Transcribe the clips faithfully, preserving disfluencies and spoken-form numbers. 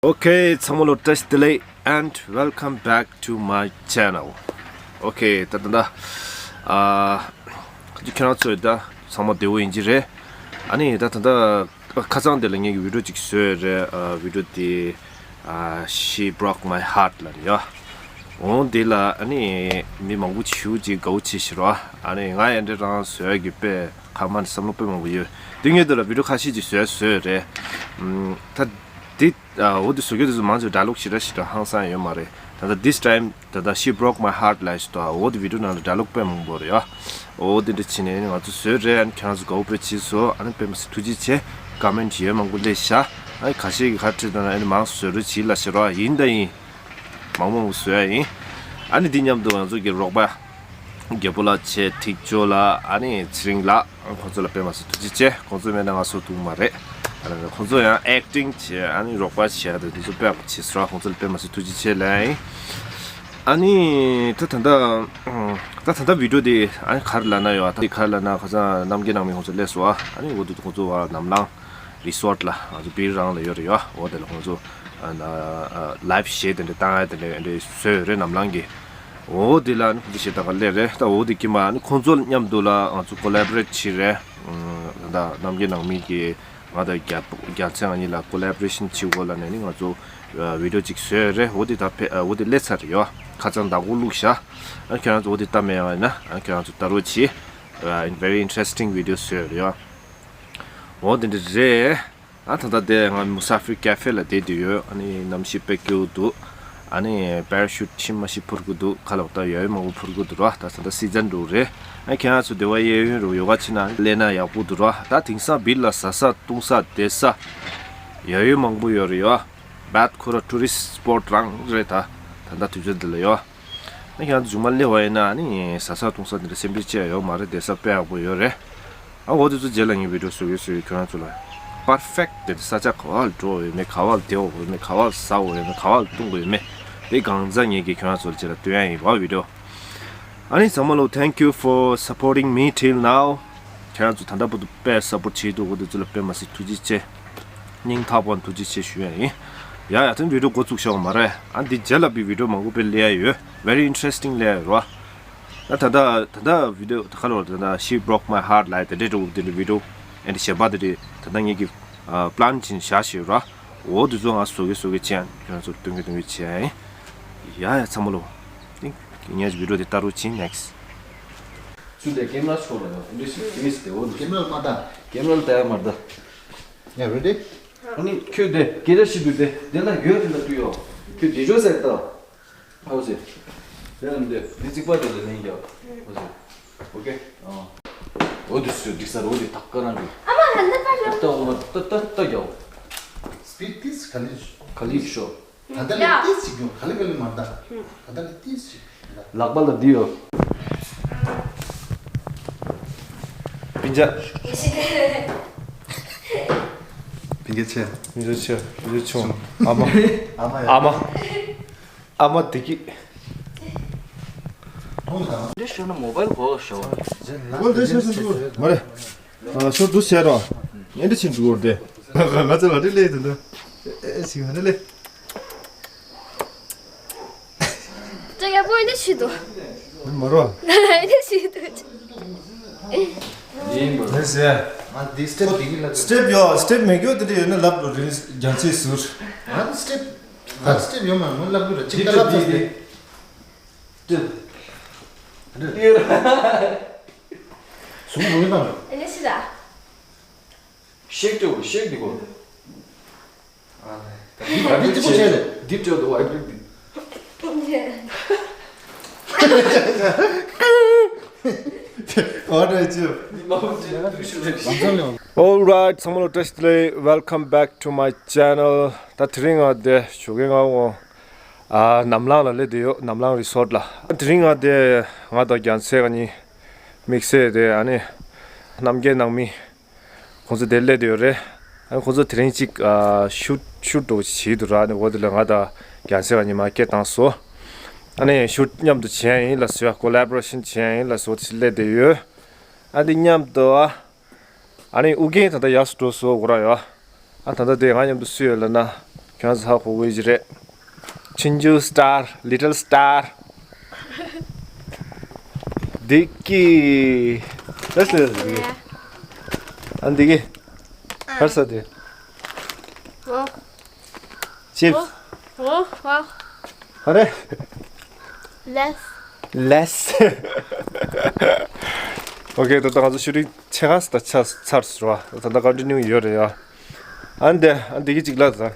Okay, ཚང་མ་ལ་བཀྲ་ཤིས་བདེ་ལེགས། And welcome back to my channel. Okay, ད་ད་ད་ཨ་ཁྱེད་རང་ཚོ་ད་ཚང་མ་བདེ་པོ་ཡིན་གྱི་རེད། ཨ་ནི་ད་ད་ད་ཁ་སང་དེ་ལ་ངས་ཀྱི་བི་ཌིའོ་ཅིག་བཟོས་རེད། ཨ་བི་ཌིའོ་དེ་ཨ་She broke my heart ལབ་ནས་ཡ། འོ་དེ་ལ་ཨ་ནི་མི་མང་པོ་ཞེ་པོ་ཅིག་དགའ་པོ་བྱས་ཤག་ར། ཨ་ནི་ང་ཡང་འདྲ་རང་བཟོ་ཡ་གི་དཔེ་ཁ་མ་ནས་བསམ་བློ་དཔེ་མང་པོ་ཡོད། དེ་སྔོན་དུ་ལ་བི་ཌིའོ་ཁ་ཤས་ཅིག་བཟོས་བཟོས་རེད། ཨམ་ད་དེ་ཨ་འོ་དེ་བཟོ་རྒྱུ་དེ་ཚོ་མང་ཆེ་ཌའི་ལོག་ཞེ་དྲག་ཞེ་དྲག་ཧང་སང་ཡོད་མ་རེད། ད་ལྟ་this time ད་ལྟ་She broke my heart ལབ་ཞིག་འདུག་འོ་དེ་བི་ཌིའོ་ནང་ལ་ཌའི་ལོག་དཔེ་མང་པོ་རེད་ཡ། འོ་དེ་འདྲ་བྱས་ནས་ང་ཚོ་བཟོས་རེད། ཨ་ནི་ཁྱེད་རང་ཚོ་དགའ་པོ་དཔེ་བྱས་སོང་། ཨ་ནི་དཔེ་མ་སྲིད་ཐུགས་རྗེ་ཆེ། ཀ་མེན་ཊི་ཡོད་མང་པོ་སླེབས་ཤག་ཨ་ནི་ཁ་ཤས་ཀྱིས་ཁ་བྲིས་དང་ཨ་ནི་མང་བཟོ་རོགས་བྱེད་ལབ་ཤག་ར། ཡིན་ད་ཡིན། མང་མང་པོ་བཟོ་ཡ་ཡིན། ཨ་ནི་འདི་མཉམ་དུ་ང་ཚོ་གི་རོགས་པ་རྒྱལ་པོ་ལགས་བྱས། ཐིག་ཇོ་ལགས། ཨ་ནི་ཚེ་རིང་ལགས། ཁོང་ཚོ་ལ་དཔེ་མ་སྲིད་ཐུགས་རྗེ་ཆེ། ཁོང་ཚོ་མེད་ན་ང་བཟོ་ཐུབ་མ་རེད། ཨ་ནི་ཁོང་ཚོ་ཡང་ཨེག་ཊིང་བྱས། ཨ་ནི་རོགས་པ་བྱས་ཏེ་འདི་ཚོ་དཔེ་མ་བྱས་སོང་། ཁོང་ཚོ་ལ་དཔེ་མ་སྲིད་ཐུགས་རྗེ་ཆེ་ལབ་ཡ་ཡིན། ཨ་ནི་ད་ད་ལྟ་ད་ད་ལྟ་བི་ཌིའོ་དེ་ཨ་ནི་ག་རེ་ལབ་ན་ཡོད། ད་ག་རེ་ལབ་ན་ཁ་སང་རྣམ་རྒྱལ་ནང་མི་ཁོང་ཚོ་སླེབས་སོང་། ཨ་ནི་འོ་དེ་ཁོང་ཚོ་ནམ་ལངས། རི་སོར་ཊི་ལ་ང་ཚོ་བིར་རང་ལ་ཡོད་རེད་ཡ། འོ་དེ་ལ་ཁོང་ཚོ་ཨ་ན་ཨ་ལའིབ་གཞས་དེ་འདྲ་བཏང་ཡ་དེ་འདྲ་འདྲ་བཟོས་ཡོད་རེད་ནམ་ལངས་ཀྱི། འོ་དེ་ལ་ནི་ཁོང་ཚོ་གཞས་བཏང་ག་སླེབས་རེད། ད་འོ་དེ་ཀྱི་མ་ནི་ཁོང་ཚོ་མཉམ་དུ་ལ་ང་ཚོ་ཀོ་ལ་བོ་རེ་ཊི་བྱས་རེད། ད་རྣམ་རྒྱལ་ནང་མི་གི་ང་དང་རྒྱལ་རྒྱལ་མཚན་ང་གཉིས་ལ་ཀོ་ལ་བོ་རེ་ཤན་བྱེད་དགོས་ལབ་ནས་ནི་ང་ཚོ་ཨ་བི་ཌིའོ་ཅིག་བཟོས་ཡོད་རེད། འོ་དེ་ད་ཕེ་ཨ་འོ་དེ་སླེབས་ཚར་རེད་ཡ། ཁ་སང་ཟླ་གོ་བླུགས་ཤག་ཨ་ཁྱེད་རང་ཚོ་འོ་དེ་ལྟ་མེད་ཡ་ཡིན་ན་ཨ་ཁྱེད་རང་ཚོ་ལྟ་རོགས་གྱིས། ཨ་very interesting video བཟོས་ཡོད་རེད་ཡ། འོ་དེ་འདྲ་རེད། ཨ་ད་ལྟ་དེ་ང་མུ་ས་ཧྥིར་ཀ་ཧྥེ་ལ་བསྡད་དུ་ཡོད། ཨ་ནི་གནམ་གཤིས་དཔེ་སྐྱིད་པོ་འདུག་ཨ་ནི་པ་ར་ཤུཊ་ཕྱི་མ་ཤི་འཕུར་གི་འདུག་ཁ་ལག་ད་ཡ་ཡོ་མང་པོ་འཕུར་གི་འདུག་ར། ད་ད་ལྟ་སི་ཛན་འགྲོ་རེད། ཨ་ཁྱེད་རང་ཚོ་དེ་བ་གཡས་གཡོན་རུ་ཡོ་ག་བྱེད་ན་སླེབས་ན་ཡག་པོ་འདུག་ར། ད་དེང་སང་བིར་ལ་ཟ་ས་བཏུང་ས་བསྡད་ས་ཡ་ཡོ་མང་པོ་ཡོད་རེད་ཡ། བད་ཁོ་ར་ཊུ་རི་སི་ཊི་སི་པོཊ་རང་རེད། ད་ད་ལྟ་དུས་ཚོད་འདི་ལ་ཡོ། ཨ་ཁྱེད་རང་ཚོ་མཇུག་མ་སླེབས་པ་ཡིན་ན་ཨ་ནི་ཟ་ས་བཏུང་ས་འདི་འདྲ་སེམས་ཁྲལ་བྱེད་ཡ་ཡོད་མ་རེད། བསྡད་ས་དཔེ་ཡག་པོ་ཡོད་རེད། ཨ་འོ་དེ་ཚོ་རྗེས་ལ་ངས་བི་ཌིའོ་བཟོ་གི་བཟོ་གི་ཁྱེད་རང་ཚོ་ལ་པར་ཕེག་ཊི་དེ་ས་ཆ་ག་བ་ལ་འགྲོ་ཡོད་མེད། ག་བ་ལ་བསྡད་ཡོད་མེད། ག་བ་ལ་ཟ་ཡོད་མེད། ག་བ་ལ་བཏུང་གི་ཡོད་མེད། དེ་གང་ཚ་ངས་ཀྱིས་ཁྱེད་རང་ཚོ་ལ་རྗེས་ལ་སྟོན་ཡ་ཡིན་པ་བི་ཌིའོ། ཨ་ནི་ཚང་མ་ལ་thank you for supporting me till now. ཁྱེད་རང་ཚོ་ད་ལྟ་བར་དུ་དཔེ་སཔོརཊ་བྱེད་འདུག་འོ་དེ་ཚོ་ལ་དཔེ་མ་སྲིད་ཐུགས་རྗེ་ཆེ། སྙིང་ཐག་པ་ནས་ཐུགས་རྗེ་ཆེ་ཞུ་ཡ་ཡིན། ཡ་ཡ་དེ་བི་ཌིའོ་འགོ་བཙུགས་བཞག་པ་མ་རེད། ཨ་འདི་རྗེས་ལ་བི་བི་ཌིའོ་མང་པོ་དཔེ་སླེབས་ཡ་ཡོད། very interesting སླེབས་ཡ་ཡོད་ར། ད་ད་ད་ད་བི་ཌིའོ་ད་ག་ལོར་ད་ད་She broke my heart ལབ་དེ་འདྲའི་འགྲོ་དེ་འདྲའི་བི་ཌིའོ་ཨེ་འདྲ་གཞན་པ་དེ་འདྲའི་ད་ད་ངེད་ཀྱི་པི་ལན་བྱིན་བཞག་བཞག་ར། འོ་དེ་ཚོ་ང་བཟོ་གི་བཟོ་གི་བྱས་ཡ་ཁྱེད་རང་ཚོར་སྟོན་གི་སྟོན་གི་བྱས་ཡ་ཡིན། ཡ་ཡ་ཚང་མ་ལོ། ངས་བི་ཌིའོ་དེ་ལྟ་རོགས་བྱིན་next། ཚུལ་དེ་ཀེམ་ར་ཚོ་ལ་ཡོད། ཨེ་འདྲ་ཞིག་ཀེམ་ར་དེ་འོ་ཀེམ་ར་མ་ད། ཀེམ་ར་ལ་ལྟ་ཡ་མ་ད། Yeah, ready? ཨ་ནི་ཁྱོད་དེ་སྐད་ཆ་ཞིག་འདུག་དེ་དེ་ལ་ཡོད་དེ་ལ་ལྟོས་ཡོད། ཁྱོད་དེ་ཅོ་ཟེར་ད། ཨོ་ཟེར། དེ་ལ་འདི་འདི་རྩིག་པ་དེ་ལ་ལེན་རྒྱབ། ཨོ་ཟེར། ཨོ་ཀེ། ཨ། འོ་དེ་སུ་འགྲིག་ས་རེད། འོ་དེ་ཐག་ཀ་རང་འགྲིག་ཨ་མ་ཧན་ད་པ་ཞོ། ད་འོ་མ་ད་ད་ད་རྒྱབ། སི་པིཌ་ཏིས་ག་ལེ་ཞོ། ག་ལེ་ཞོ། ད་ལྟ་ལས་ཏིས་ཅིག་ཡོང་། ག་ལེ་ག་ལེ་མ་འདའ། ད་ལྟ་ལས་ཏིས་ཅིག་འདའ། ལག་པ་ལ་འདི་ཡོད། སྤུན་ཀྱག་སྤུན་ཀྱག་ཆེ། སྤུན་ཀྱག་ཆེ། སྤུན་ཀྱག་ཆུང་། ཨ་མ། ཨ་མ་ཡ། ཨ་མ། ཨ་མ་བདེ་སྐྱིད། འདི་ཤོར་ན་མོ་བལ་གོ་ཤོར། འོ་འདི་ཤོར་སོང་འདུག་མ་རེད། ཨ་ཤོར་འདུག་ཟེར་རོ། ངས་འདི་ཕྱིན་འགྲོ་གི་རེད། ང་ཚོ་ལ་འདི་སླེབས་དེ་འདུག་ཨེ་ཨེ་ཞིག་ང་འདི་སླེབས། ཅག་ཡག་པོ་ཡིན་ན་ཤི་འདུག་མ་རོ། ཡིན་ན་ཤི་འདུག་མེད་ཟེར། ང་འདི་སི་ཊེབ་འདི་གི་ལ། སི་ཊེབ་ཡོད། སི་ཊེབ་མེད་རྒྱུ་དེ་འདྲ་ཡོད་ན་ལབ་རོ། རིན་རྒྱང་ཚད་ཟུར། ང་འདི་སི་ཊེབ། ང་སི་ཊེབ་ཡོད་མ་རེད། ང་ལབ་རྒྱུ་ར་ཅིག་ད་ལབ་ཚར་ཏེ། སི་ཊེབ། སུ་མོ་ཡིན་ནམ། ཡིན་ན་ཤི་ད། ཤེག་སྤྲོད་དགོས། ཤེག་འདི་དགོས། ཨ་ནི་འདི་འདི་གཅིག་པོ་བྱས་ནས་འདི་སྤྲོད་དགོས། ཨ་འདི་འདི། What do I do? འདི་མ་འོང་ཅི་འདུག་ཤི་ལེ། All right, ཚང་མ་ལ་བཀྲ་ཤིས་བདེ་ལེགས། Welcome back to my channel. ད་དེ་རིང་ང་དེ་ཞོགས་ཀས་ང་འོང་ཨ་ནམ་ལངས་ལ་སླེབས་བསྡད་ཡོད། ནམ་ལངས་རི་སོར་ཊི་ལ། དེ་རིང་ང་དེ་ང་དང་རྒྱལ་མཚན་ང་གཉིས་དམིགས་བསལ་དེ་ཨ་ནི་རྣམ་རྒྱལ་ནང་མི། ཁོང་ཚོ་དེར་སླེབས་བསྡད་ཡོད་རེད། ཨ་ནི་ཁོང་ཚོ་དེ་རིང་གཅིག་ཨ་ཤུཊ་ཤུཊ་འདྲ་བོ་ཞིག་བྱེད་ཀྱི་འདུག་ར། ཨ་ནི་འོ་དེ་ལ་ང་དང་རྒྱལ་མཚན་ང་གཉིས་མར་སྐད་བཏང་སོང་། ཨ་ནི་ཤུཊ་མཉམ་དུ་བྱེད་ཡ་ཡིན་ལབ་ཟེར། ཀོ་ལ་བོ་རེ་ཤན་བྱེད་ཡ་ཡིན་ལབ་ཟེར་འོ་དེ་སླེབས་བསྡད་ཡོད། ཨ་འདི་མཉམ་དུ་ཨ་ཨ་ནི་ཨུ་རྒྱན་ད་ལྟ་ཡར་སུ་འགྲོ་སོང་གོ་ར་ཡ། ཨ་ད་ལྟ་དེ་ང་མཉམ་དུ་སུ་ཡོད་ལབ་ན། ཁྱོད་ཚོ་ཧ་གོ་གི་རེད། ཆུང་ཆུང་star, little star. འདི་གི། ལགས་སོ། འདི་གི། ཨ་འདི་གི། ཧར་ས་དེ། ཨོ། chips། ཨོ། ཨོ། ཧ་རེ། Less། Less། Okay, ད་ལྟ་ང་ཚོ་ཤུ་ཊིང་ཆེ་ཁ་ས་ད་ཆ་ཚར་སོང་ར། ད་ལྟ་continue་ཡོད་རེད་ཡ། ཨ་འདི་ཨ་འདི་གི་གཅིག་ལ་ད།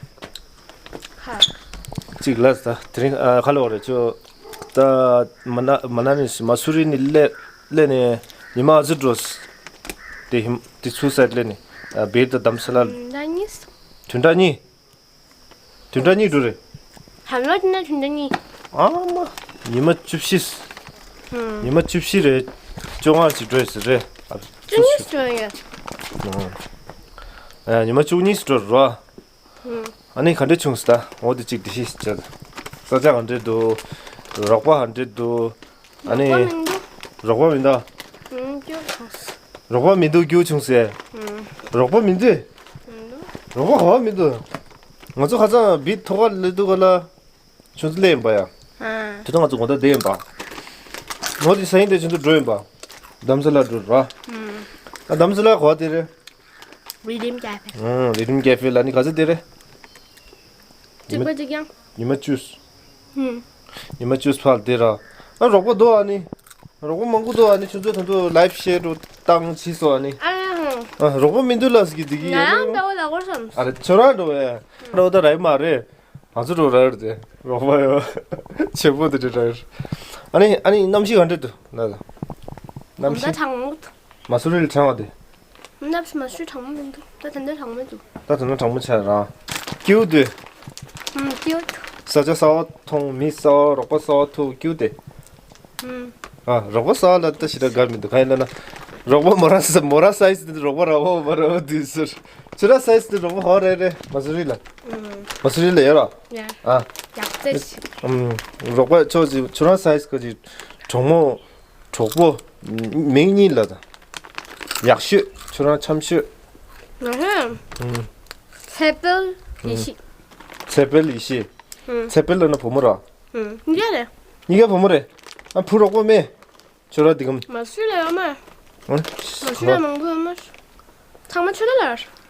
ཧ། གཅིག་ལ་ད་དེ་རིང་ཨ་ཁ་ལོ་རེད་ཆོ། ད་མ་ན་མ་ན་ནི་མ་སུ་རི་ནི་ལེ་ལེ་ནི་ཉི་མ་ཨ་ཙི་འགྲོ། དེ་ཧིམ་དེ་ཚུ་སད་ལེ་ནི་ཨ་བེར་ད་དམ་ས་ལ། ད་གཉིས། དོན་དག་གཉིས། དོན་དག་གཉིས་འགྲོ་རེད། ཧ་ལོ་དེ་ན་དོན་དག་གཉིས། ཨ་མ། ཉི་མ་བཅུ་བཞི། ཧུམ། ཉི་མ་བཅུ་བཞི་རེད། བཅོ་ལྔ་ཅིག་འགྲོ་ཡོད་ཟེར་རེད། ཨ། བཅུ་གཉིས་འགྲོ་ཡོད། ཨ། ཉི་མ་བཅུ་གཉིས་འགྲོ་རོ། ཧུམ། ཨ་ནི་ག་འདྲས་བྱུང་ཟེར་ད། འོ་དེ་གཅིག་དེ་ཤེས་ཟེར། ས་ཆ་ག་འདྲས་འདུག་རོགས་པ་ག་འདྲས་འདུག་ཨ་ནི། རོགས་པ་མི་འདུག་རོགས་པ་མི་འདུག་ཧུམ། སྐྱོ་བྱུང་། རོགས་པ་མི་འདུག་རྒྱུ་བྱུང་ཟེར། ཧུམ། རོགས་པ་མི་འདུག་མི་འདུག་རོགས་པ་ག་བ་མི་འདུག་ང་ཚོ་ཁ་སང་བིད་ཐོག་ཁ་ལེ་འདུག་ག་ལ། ཁྱོད་ཚོ་སླེབས་ཡིན་པ་ཡ། ཨ། དེ་ཚོ་ང་ཚོ་དགོང་དག་བསྡད་ཡིན་པ། ནོ་དེ་ས་ཡིན་དེ་ཁྱོད་ཚོ་འགྲོ་ཡིན་པ། དམ་ས་ལ་འགྲོ་ར། ཨ། དམ་ས་ལ་ག་བ་དེ་རེད། Redeem Cafe། ཨ། Redeem Cafe་ལ་ནི་ག་ཚོད་དེ་རེད། གཅིག་པ་གཅིག་རྐྱང་། ཉི་མ་བཅུ། ཧུམ། ཉི་མ་བཅུ་ཕར་དེ་ར། ཨ་རོགས་པ་འདུག་ཨ་ནི། རོགས་པ་མང་པོ་འདུག་ཨ་ནི་ཁྱོད་ཚོ་ད་དུང་live share་རུ་བཏང་བྱས་སོང་ཨ་ནི། ཨ་ཡ་ཧུམ། ཨ་རོགས་པ་མི་འདུག་ལ་ཟེར་གི་འདི་གི་ཡ། ང་རང་འདྲ་བོ་ལ་གོ་བསམ། ཨ་རེ་ཁྱོད་རང་འདྲ་བོ་ཡ། འདྲ་བོ་ད་ར་ཡི་མ་རེད། ང་ཚོ་འགྲོ་ར་རེད་དེ། རོགས་པ་ཡོད། ཆེན་པོ་དེ་འདྲ་ར་ཡོད། ཨ་ནི་ཨ་ནི་གནམ་གཤིས་ག་འདྲ་འདུག་ལ་ལ། གནམ་གཤིས། གྲང་མོ་འདུག་མ་སུ་རི་ལ་གྲང་བ་དེ། གནམ་གཤིས་མ་སུ་རི་གྲང་མོ་མི་འདུག་ད་ད་འདྲ་གྲང་མོ་འདུག་ད་ད་འདྲ་གྲང་མོ་ཆགས་ར། སྐྱིད་པོ་འདུག་ཨུམ། སྐྱིད་པོ་འདུག་ས་ཆ་གསར་པ་མཐོང་། མི་གསར་པ། རོགས་པ་གསར་པ་ཐུག་སྐྱིད་པོ་འདུག་ཨུམ། ཨ། རོགས་པ་གསར་པ་ལ་ད་ཞེ་དྲག་དགའ་མི་འདུག་གང་ཡིན་ལབ་ན། རོགས་པ་མོ་ར་ས་མོ་ར་size་འདི་རོགས་པ་ར་བ་མ་ར་བ་འདི་ཟེར། ཁྱོད་ར་size་འདི་རོགས་པ་ཧོ་རེ་རེ་མ་སུ་རི་ལ། ཨུམ། མ་སུ་རི་ལ་ཡོད་ར། ཡ། ཨ། ཡག་ཚད། ཨུམ། རོགས་པ་ཁྱོད་ཀྱི་ཁྱོད་ར་size་ག་ཅིག་གྲོགས་མོ། གྲོགས་པོ། མིང་གཉིས་ལ་དང་། ཡག་ཤོས། ཁྱོད་རང་འཆམ་ཤོས། ང་ཧ། ཨུམ། ཚེ་འཕེལ་ཡེ་ཤེས། ཚེ་འཕེལ་ཡེ་ཤེས། ཨུམ། ཚེ་འཕེལ་ལ་ན་བུ་མོ་ར། ཨུམ། གཉིས་ཀ་རེད། གཉིས་ཀ་བུ་མོ་རེད། ཨ་བུ་རོགས་པོ་མེད། ཁྱོད་ར་འདི་གམ། མ་སུ་ལ་ཡོད་མ། ཨུམ། མ་སུ་ལ་མང་པོ་ཡོད་མ། ཚང་མ་ཁྱོད་ར་ལ།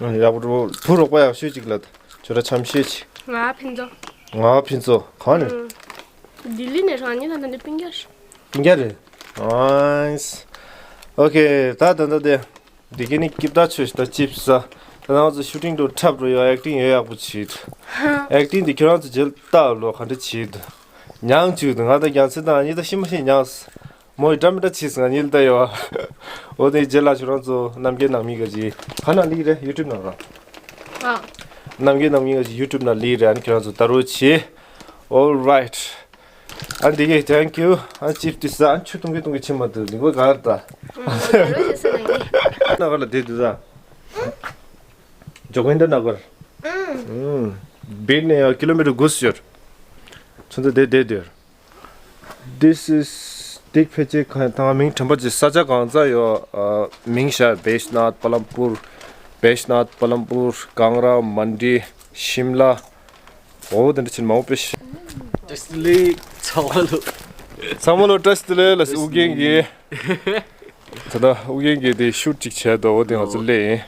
ཨུམ། ཡག་པོ་འགྲོ། བུ་རོགས་པ་ཡག་ཤོས་ཅིག་ལ། ཁྱོད་ར་འཆམ་ཤོས་ཅིག་ང་ཕུན་ཚོགས། ང་ཕུན་ཚོགས་གང་ནས། ཨུམ། ལྡི་ལི་ནས་རང་ཉིད་ལ་ད་འདི་སྤུན་ཀྱག་སྤུན་ཀྱག་རེད། ཨང་། ཨོ་ཁེ། ད་ད་ད་དེ། འདི་གི་ནི་སྐྱིབ་ད་ཆོས་ད་ཅིབ་ས། ད་ང་ཚོ་ཤུ་ཊིང་དུ་འཁྲབ་རུ་ཡོད། ཨེག་ཊིང་ཡོད་ཡག་པོ་བྱེད་འདུག་ཨེག་ཊིང་འདི་ཁྱོད་རང་ཚོ་རྗེས་ལྟ་ལོ་ག་འདྲ་བྱེད་འདུག་མྱངས་བཅུག་འདུག་ང་ད་རྒྱང་སྲིད་དང་ཉི་ད་ཤི་མ་ཤི་མྱངས། མོ་ཡི་འདྲ་མི་འདྲ་བྱེད་ང་ཉིད་ལྟ་ཡོད། འོ་དེ་རྗེས་ལ་ཁྱོད་རང་ཚོ་རྣམ་རྒྱལ་ནང་མི་ག་ཅི་ག་ན་ལི་རེད། ཡུ་ཊུབ་ནང་ར། ཨ། རྣམ་རྒྱལ་ནང་མི་ག་ཅི་ཡུ་ཊུབ་ནང་ལི་རེད། ཨ་ནི་ཁྱོད་རང་ཚོ་ལྟ་རོགས་བྱེད། All right. ཨ་འདི་གས་thank you. ཨ་ཅིབ་ཏི་ས་ཨ་ཆུ་གཏོང་གི་གཏོང་གི་ཕྱིན་མ་འདུག་ལིང་ག་གར་ད། ཨ་ལོ་ཞེས་ཟེར་ནས། ན་གར་ལ་བསྡད་འདུག་ད། ཇོ་གོན་ད་ན་གར། ཨུམ། བིད་ནས་ཡང་ཀི་ལོ་མི་ཊར་དགུ་ཡོད། ཚོན་ཚ་བསྡད་བསྡད་འདུག This is སྡིག་ཕལ་ཆེར་གང་དང་མིང་དྲན་པ་ཅིག་ས་ཆ་གང་ཚ་ཡོད། ཨ་མིང་ཤར། བེཤ་ནཱཐ། པ་ལམ་པུར། བེཤ་ནཱཐ། པ་ལམ་པུར། ཀང་ར། མན་ཌི། ཤིམ་ལ། འོ་དེ་འདྲ་ཕྱིན་མང་པོ་པེ་ཤ། བཀྲ་ཤིས་བདེ་ལེགས་ཚང་མ་ལོ། ཚང་མ་ལོ་བཀྲ་ཤིས་བདེ་ལེགས་ལ་ཨུ་རྒྱན་གྱིས། ད་ལྟ་ཨུ་རྒྱན་གྱིས་དེ་ཤུཊ་ཅིག་བྱས་འདུག་འོ་དེ་ང་ཚོ་སླེབས་ཡིན།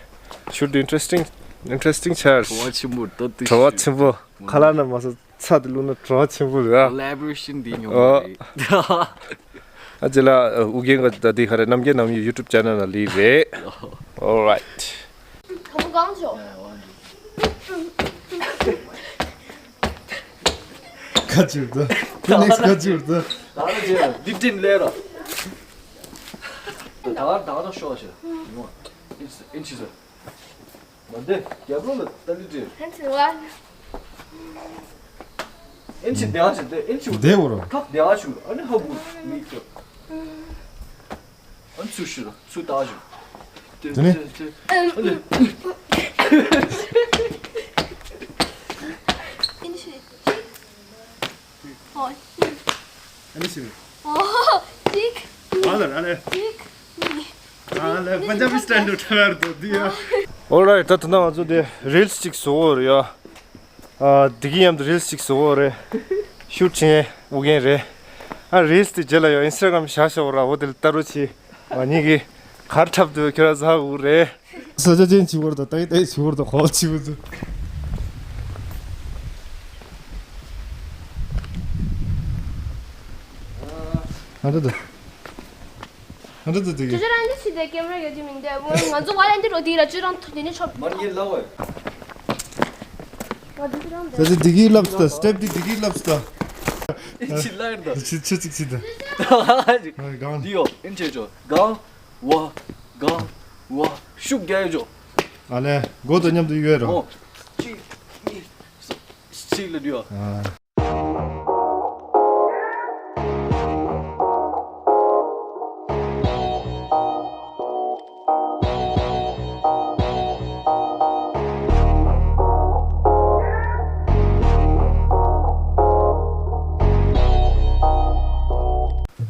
ཤུཊ་དེ་ཨིན་ཊི་རེ་སི་ཊིང་། ཨིན་ཊི་རེ་སི་ཊིང་ཆགས། བྲོ་བ་ཆེན་པོ་ད་དུས་བྲོ་བ་ཤུ། ཆེན་པོ། ཁ་ལག་ན་མ་སོ་ཚ་དེ་བླུགས་ན་བྲོ་བ་ཆེན་པོ་རེད་ཨ། ཀོ་ལ་བོ་རེ་ཤན་འདི་མྱོང་ཨོ། བ་རེད། ཨ་ཅེ་ལ་ཨུ་རྒྱན་ག་ད་དེ་ག་རེ་རྣམ་རྒྱལ་ནང་མི་ཡུ་ཊུབ་ཅེ་ནལ་ལ་ལི་རེད། All right. ཁ་ཅིག་ད། ཁོ་ནེགསི་ཁ་ཅིག་ད། ད་ལ་ཅེ་ལ་འདི་ཏིན་ལེ་ར། ད་ད་ད་ཤོ་ཤེ། ཨིན་ཨིན་ཤི་ཟེར། མ་འདི་རྒྱབ་ལོགས་ལ་ཏ་ལི་འདྲེ། ཧན་ཆི་ཝ། ཨིན་ཆི་དེ་ཨ་ཤི་དེ་ཨིན་ཆི་དེ་འོ་ར། ཐག་དེ་ཨ་ཤུ་ཨ་ནི་ཧ་གུ་མི་ཁྱོ། ཨ་ཚུ་ཤི་ར་ཚུ་ཏ་ཤུ། དེ་དེ་ནི། དེ་ཨིན་ཆི། ཨོ། ཨ་ནི་ཤི་ར། ཨོ། ཅིག་ཨ་ལ་ཨ་ལ། ཅིག་ཨ་ལ་པན་ཇ་བི་སི་ཊའིལ་དུ་ཁྲ་བར་དོ་དི་ཡ། All right. ད་ད་ང་ཚོ་དེ་རིལ་སི་ཅིག་བཟོ་འོ་ར་ཡ། ཨ། བདེ་སྐྱིད་མཉམ་དུ་རིལ་སི་ཅིག་བཟོ་གི་ཡོད་རེད། ཤུཊ་བྱེད་མཁན་ཨུ་རྒྱན་རེད། ཨ། རིལ་སི་དེ་རྗེས་ལ་ཡོད། ཨིན་སི་ཊ་གྷ་རམ་བཞག་བཞག་པ་ར། འོ་དེ་ལ་ལྟ་རོགས་བྱེད། ང་གཉིས་ཀྱིས་གར་འཁྲབ་འདུག་ཁྱོད་རང་ཟ་འུ་རེད། ས་ཆ་ཅན་བྱེད་པར་དང་ཏའི་ཏའི་བྱེད་པར་དང་གོ་བྱེད་པར་དང་། ང་འདྲ་འདུག་ང་འདྲ་འདུག་དེ་གི། ཅོ་ཅོ་རང་འདི་ཕྱི་དེ་ཀེམ་ར་ཡོད་ཀྱི་མིན་དེ། ང་ཚོ་ཝ་ལན་དེ་རོ་དེ་ར་ཅོ་རང་ཐུག་དེ་ནས་ཆོབ། མར་ངེས་ལ་བས། ད་དེ་དེ་གི་ལབ་སྟ། སི་ཊེབ་དེ་དེ་གི་ལབ་སྟ། ཨིན་ཅི་ལ་ཡིན་ད། ཆུ་ཆུ་ཅིག་ཅིག་ད། གང་། འདི་ཡོ་ཨིན་ཅེ་ཅོ། གང་། ཝ། གང་། ཝ། ཤུགས་རྒྱག་ཡོད་ཅོ། ཨ་ལེ། མགོ་དང་མཉམ་དུ་གཡོལ་རོགས། ཨོ། གཅིག་གཉིས། གཅིག་ལ་འདི་ཡོ། ཨ།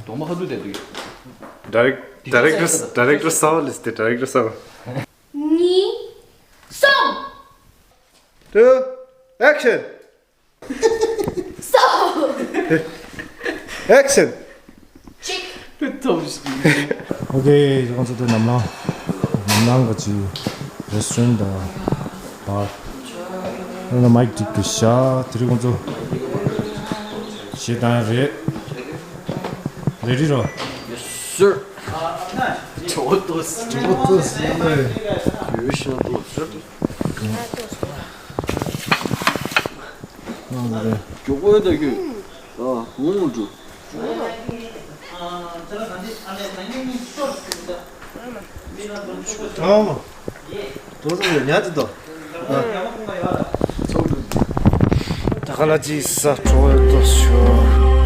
གདོང་པ་ཁ་ཐུག་དེ་འདུག་ཌའི་རེག་ཌའི་རེག་ཊར་ཌའི་རེག་ཊར་གསར་པ་ལས་དེ་ཌའི་རེག་ཊར་གསར་པ། གཉིས། གསུམ། ཊུ། ཨེག་ཤན། སོ། ཨེག་ཤན། གཅིག་ཨོ་ཁེ། ཁོང་ཚོ་དེ་ནམ་ལངས། ནམ་ལངས་ག་ཅི། རེ་སི་ཊོ་རན་དང་བར། ཨ་ནི་མའིག་སྒྲིག་དེ་བཞག་དེ་རིང་ཁོང་ཚོ་གཞས་བཏང་རེད། རེ་ཌི་རོ། ཡེ་སར། ཇོ་ཏོ་སི། ཇོ་ཏོ་སི་ལེ། ཡོད་ཤ་ཏོ་སི། ཨ་ལེ། མགྱོགས་པོ་ཡོད་ད་ཁྱོད། ཨ། ཧུང་འགྲོ། ཨ། དོ་རུ་ཡོད་ཉལ་དུ་དོ། ཨ། ད་ག་ལ་ཅི་ས་གྲོ་ཡོད་དོ་ཤོ།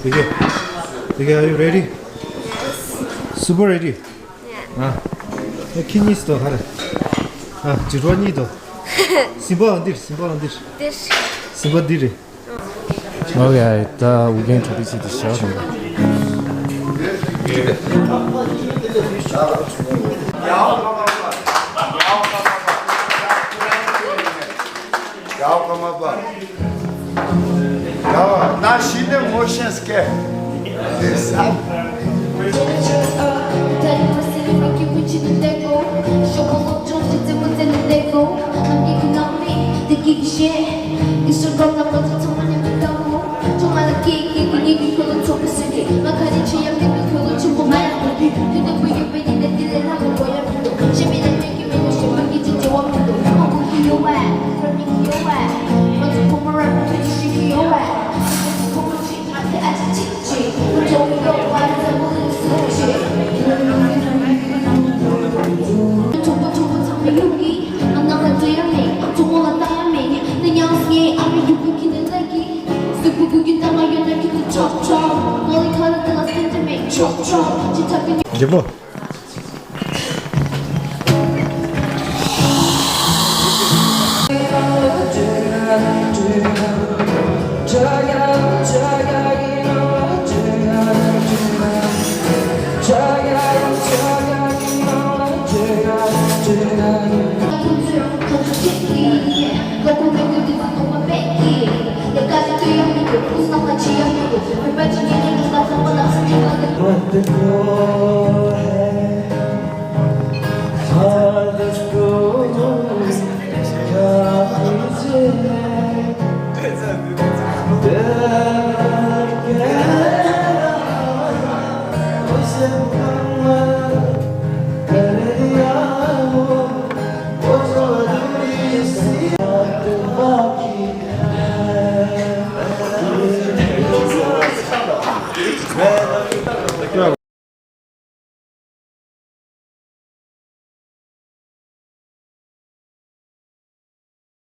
ཡ། དེ་ག། དེ་ག། Are you ready? Super ready? ཨ། ཁྱི་གཉིས་སུ་དོ་ག་རེ། ཨ། ཇི་རོ་གཉིས་དོ། སིམ་པ་འདིར། སིམ་པ་འདིར། འདིར། སིམ་པ་འདི་རེད། ཨོ་ཡ། ད་ཨུ་རྒྱན་གྲ་སྒྲིག་བྱེད་དུ་བཞག་རེད། ཡའོ་ཀ་མ་པ། ཡའོ་ན་ཤི་ནས་ངོ་ཤེས་སྐད། དེ་ས། འཇིགས་པོ། བའི་ལོ་